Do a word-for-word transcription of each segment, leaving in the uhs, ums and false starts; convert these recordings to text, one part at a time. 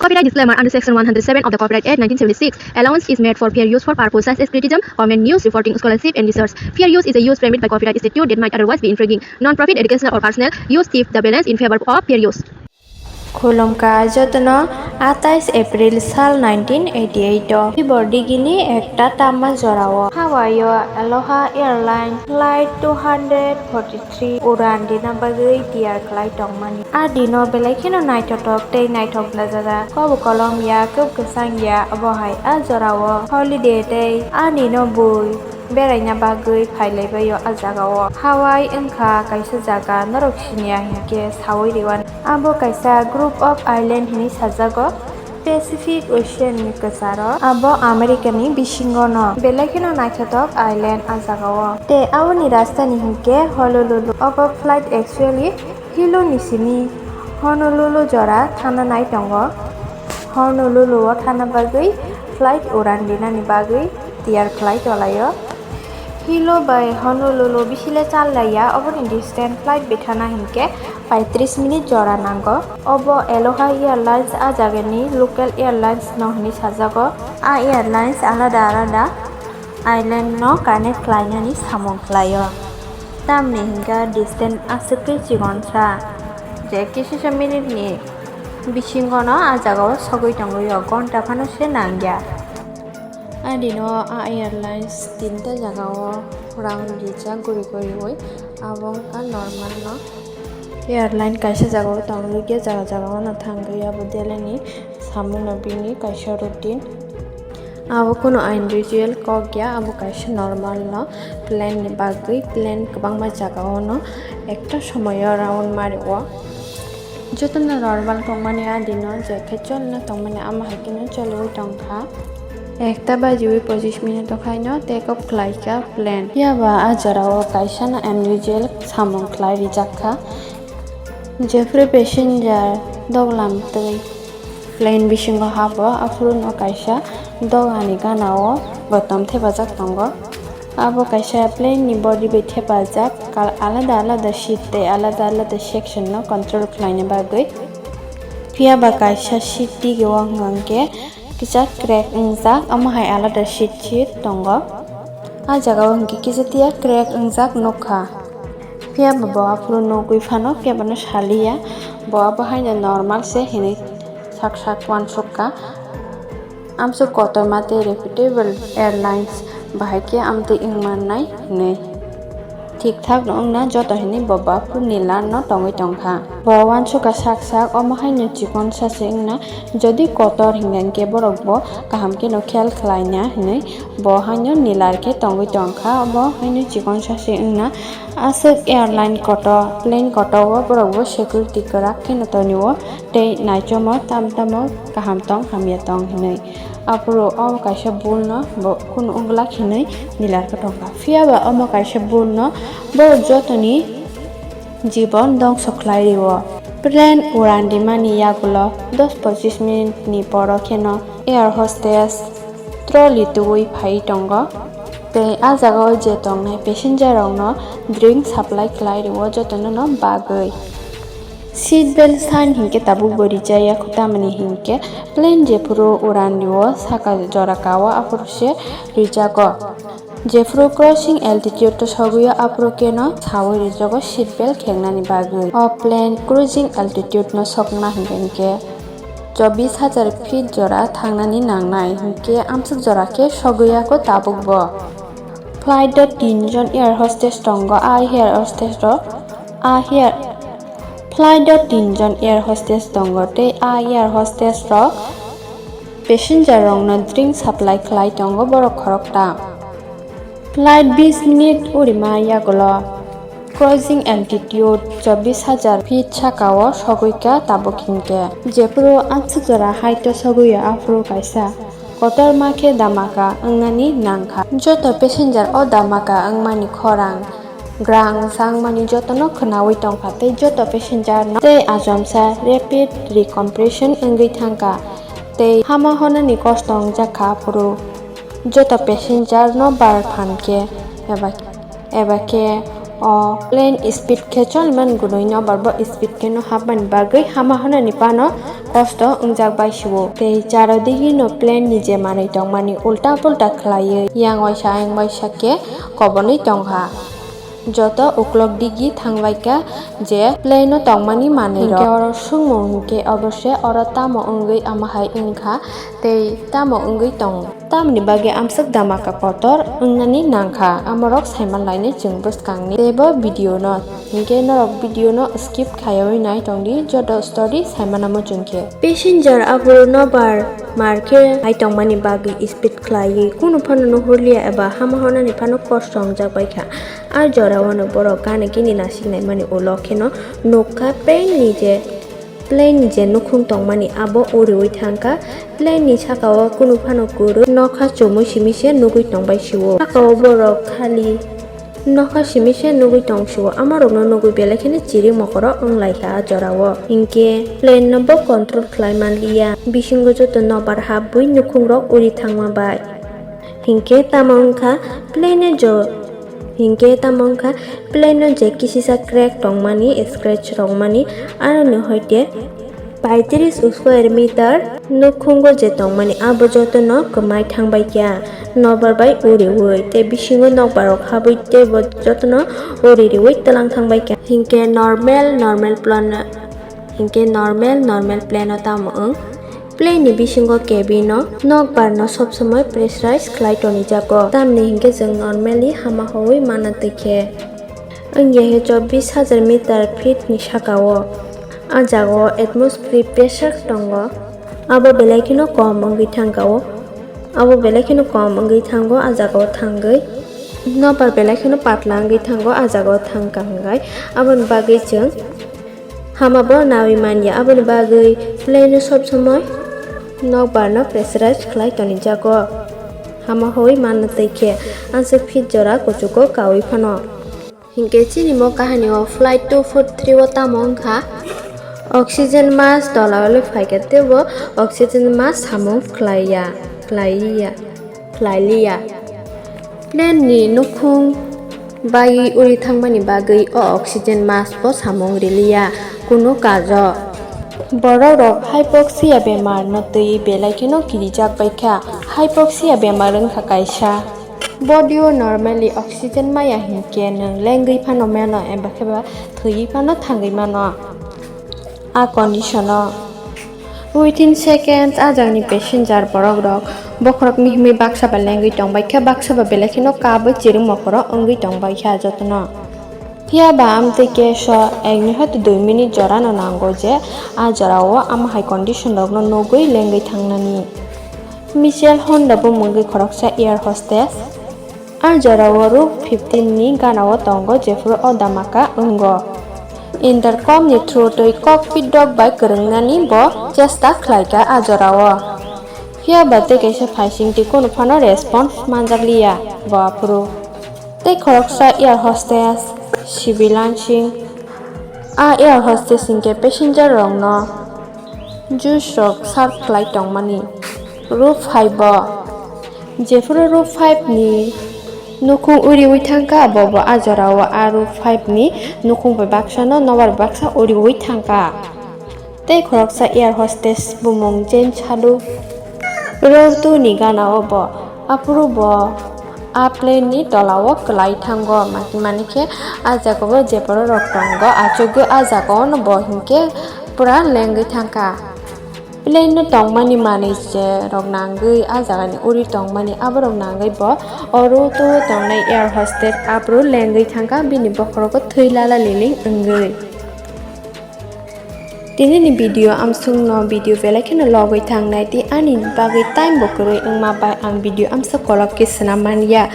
Copyright disclaimer: under Section one hundred seven of the Copyright Act nineteen seventy-six, allowance is made for fair use for purposes such as criticism, comment, news reporting, scholarship, and research. Fair use is a use permitted by copyright statute that might otherwise be infringing. Non-profit, educational, or personal use tip the balance in favor of fair use. Khulumkha jotono, atais April sal nineteen eighty-eight o Tibor digini ekta tamma jorao Hawaii o Aloha Airlines Flight two hundred forty-three uran dina bagwi tiyar khlai tongmani. A dino belai kheno naithothok tei naithok najaga. Kobo kolom ya, kub kwchang ya, obo hai a jorao holiday tei anino bui beraina bagwi phailaibaio a jagao. Hawaii wngkha kaisa jaga norok siniya hinkhe saui rwani. Abo kaisa group of island hinwi sajago Pacific Ocean ni kwcharo. Abo America ni bisingo no belai kheno naithothok island a jagao. Tei aboni rajdhani hinkhe Honolulu. Obo flight actually Hilo ni simi Honolulu jora thana nai tongo. Honolulu o thana bagwi flight uran dinani bagwi tiyar khlai tolaio. Hilo bai Honolulu bisile chal laiya, oboni distance flight bai thana hinkhe paitris minute jora nango. Obo Aloha Airlines a jagani local airlines no hinwi sajago. A airlines alada alada island no connect khlainani samung khlaio. Tamni hinkhe distance aswk khe chikonsa, je kisisa minute ni bisingo no a jagao sogwi tongwi o, gonta phano se nangya. Adino a airlines tinta jagao rang rijak guri guriui, abo wngkha normal no. Airline kaisa jagao tongwi khe jaga jagao no thangwi abo Delhi ni samung no bini kaisa routine. Abo kuno unusual kok ya, abo kaisa normal no plane ni bagwi, plane kwbangma jagao no ekta somoyo round mario. Jotono normal tongmani adino je khe cholna tongmani ama hai kheno choliui tongkha. Ekta bajiui pochis minute o khaino take off khlaikha plane. Phiya ba a jorao kaisa no unusual samung khlai rijakkha. Jephru passenger doglam twi plane bisingo habo, aphuru no kaisa dogani ganao gotom thepajak tongo. Abo kaisa plane ni body bai thepajak, kal-, alada alada seat tei alada alada section no control khlaina bagwi. Phiya ba kaisa seat digi o hwnkhe kisa crack wngjak, omo hai alada seat seat tongo. A jagao hwnkhe kisa tiya crack wngjak nukha. Phiya ba bo aphuru nugwi phano, phiya bano saliya, bo abo haino normal se hinwi sak sak uansukha. Amsuk kotorma tei reputable airlines bahai khe amtwi wngmannai hinwi. Thik thak no wngna joto hinwi bo baphuru ni lar no tongwi tongkha. Bo uansukha sak sak, omo haino chikonsa se wngna, jodi kotor hinkhe borok bo kaham kheno khel khlaina hinwi bo haino nilar khe tongwi tongkha, omo haino chikonsa se wngna. Aswk airline kotor, plane kotor o borok bo security kwrak kheno tonio tei naichomo tam tamo kaham tong hamya tong hinwi. Aphuru o kaisa bull no bo kunu wngwlak hinwi nilar khe tongkha. Phiya ba omo kaisa bull no borok jotoni jibon dongso khlai rio. Plane uran rimani yagulo dos pochis minute ni poro kheno air hostess trolley tubui phai tongo. Tei a jagao je tongnai passenger rokno drink supply khlai rio jotono no bagwi. Seat belt sign hinkhe tabuk bo rijaya, tamni hinkhe plane jephuru uran rio saka jora kao aphuru se rijago. Jephuru crossing altitude o sogwio aphuru keno saui rijago seat belt khengnani bagwi. O plane cruising altitude no sokna hinkhe chobbish hajar feet jora thangnani nangnai hinkhe amsuk jora khe sogwiyako tabuk bo. Flight o tinjon air hostess tongo, a air hostess rok a air Flight o tinjon air hostess tongo tei a air hostess rok passenger rokno drink supply khlai tongo borok khorokta. Flight bis minute urima yagulo cruising altitude chobbish hajar feet sakao sogwikha tabuk hinkhe. Jephuru amsuk jora height o sogwio aphuru kaisa kotorma khe damaka wngnani nangkha. Joto passenger o damaka wngmani khorang grang wngsa wngmani jotono khwnaui tongkha tei joto passenger no tei achomsa rapid recompression wngwi thangkha tei hama honani kosto wngjakha aphuru joto passenger no bar phan khe eba, eba khe o plane speed khe choliman gwnwi nobar bo speed khe no hapmani bagwi hama honani phano kosto wngjak bai sio. Tei charo digi no plane ni je manwi tongmani ulta pulta khlaiwi yang waisa ayang waisa khe kobonwi tongkha. Joto uklok digi thangbaikha je plane o tongmani manwi rok. Hinkhe oro swngmung hinkhe obo se oro tamo wngwi ama hai wngkha tei tamo wngwi tongo. Tamoni bagwi amswk damaka kotor wngnani nangkha, amorok saiman lainai chwng bwskangni teibo video no. Hinkhe norok video no skip khaiwi nai tongdi, joto story saimana muchungkhe. Passenger aphuru nobar mar khe hai tongmani bagwi speed khlaiwi kunu phano nuhurliya eba hama honani phano kosto wngjak baikha. A jorao no borok gana gini nasik naimani ulo kheno nukha plane ni je plane ni je nukhung tongmani abo uriui thangkha. Plane ni sakao kunu phano kwrwi nokha chumui simi se nugui tongbai sio. Sakao borok khali nokha simi se nugui tong sio. Amarokno nugui belai kheno chiring mokoro wnglaikha a jorao. Hinkhe plane no bo control khlai manliya. Bisingo joto nobar habwi nukhungrok uri thangma bai. Hinkhe tamo wngkha plane jo, hinkhe tamo wngkha plane o je kisisa crack tongmani, scratch rokmani, aroni hoite paitris square meter nukhungo je tongmani abo jotono kwmai thangbaikha. Nobar bai uriui tei bisingo nokbarok habwi teibo jotono uri riui twlang thangbaikha. Hinkhe normal, normal plane, hinkhe normal, normal plane o tamo wng? Plane ni bisingo cabin o nokbar no sob somoi pressurize khlai tonijago, tamni hinkhe chwng normally hama hoi mana twi khe. Wngya khe chobbish hajar meter feet ni saka o. A jaga o atmospheric pressure tongo, abo belai kheno kom wngwi thangka o, abo belai kheno kom wngwi thango a jaga o thangwi. Nokbar belai kheno patla wngwi thango a jaga o thangka hwnkhe, aboni bagwi chwng hama bo nawi manya, aboni bagwi plane no sob somoi nokbar no pressurize khlai tonijago. Hama hoi manna twi khe, aswk feet jora kuchugo kaui phano. Hinkhe chini mo kahani o flight two four three o tamo wngkha, oxygen mask tola olo phaikha teibo oxygen mask samung khlaiya, khlaiya. Khlailiya. Plane ni nukhung baiwi uri thangmani bagwi o oxygen mask bo samung riliya kunu kajo. Borok rok hypoxia bemar no twi belai kheno kirijak baikha. Hypoxia bemar wngkha kaisa body o normally oxygen maya hinkhe nwng lengwi phano mano eba khe ba thwiwi phano thangwi mano. A condition o within seconds a jagani passenger borok rok bokhorok ni himwi baksa bai lengwi tongbaikha, baksa bai belai kheno kabwi chiring mokoro wngwi tongbaikha jotono. Phiya ba amtwi case o ek minute dui minute jora no nango je a jora o ama hai condition rok no nugwi lengwi thangnani. Michelle Honda bumungwi khoroksa air hostess. A jora o roof fifteen ni gana o tongo, jephuru o damaka wngo. Intercom ni through twi cockpit dok bai kwrwngnani bo chesta khlaikha a jora o. Phiya ba tei kaisa phaising twi kunu phano response manjakliya bo aphuru. Tei khoroksa air hostess Sibi Lansing, a air hostess hinkhe passenger rokno juice rok serve khlai tongmani. Roof five o, jephuru roof five ni nukhung uriui thangkha, bobo a jora o a roof five ni nukhung bai baksa no nobar baksa uriui thangkha. Tei khoroksa air hostess bumung Jane Sadhu, roof two ni gana o bo, aphuru bo a plane ni tola o kwlai thango, mati mani khe a jaga o je borok rok tongo, achugwi a jaga o no bo hinkhe pura lengwi thangkha. Plane no tongmani manwi je rok nangwi a jaga ni uri tongmani aborok nangwi bo oro to tongnai air hostess aphuru lengwi thangkha, bini bokhorogo thwi lala liling wngwi. Tini ni video amsung no video belai kheno logwi thangnai tei ani bagwi time bo kwrwi wngma bai ang video amsa kolok khe swnam manya.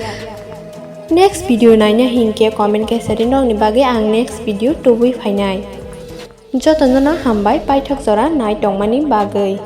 Next video naina hinkhe comment khe sadi nokni bagwi ang next video tubui phainai. Jotono no hambai paithak jora nai tongmani bagwi.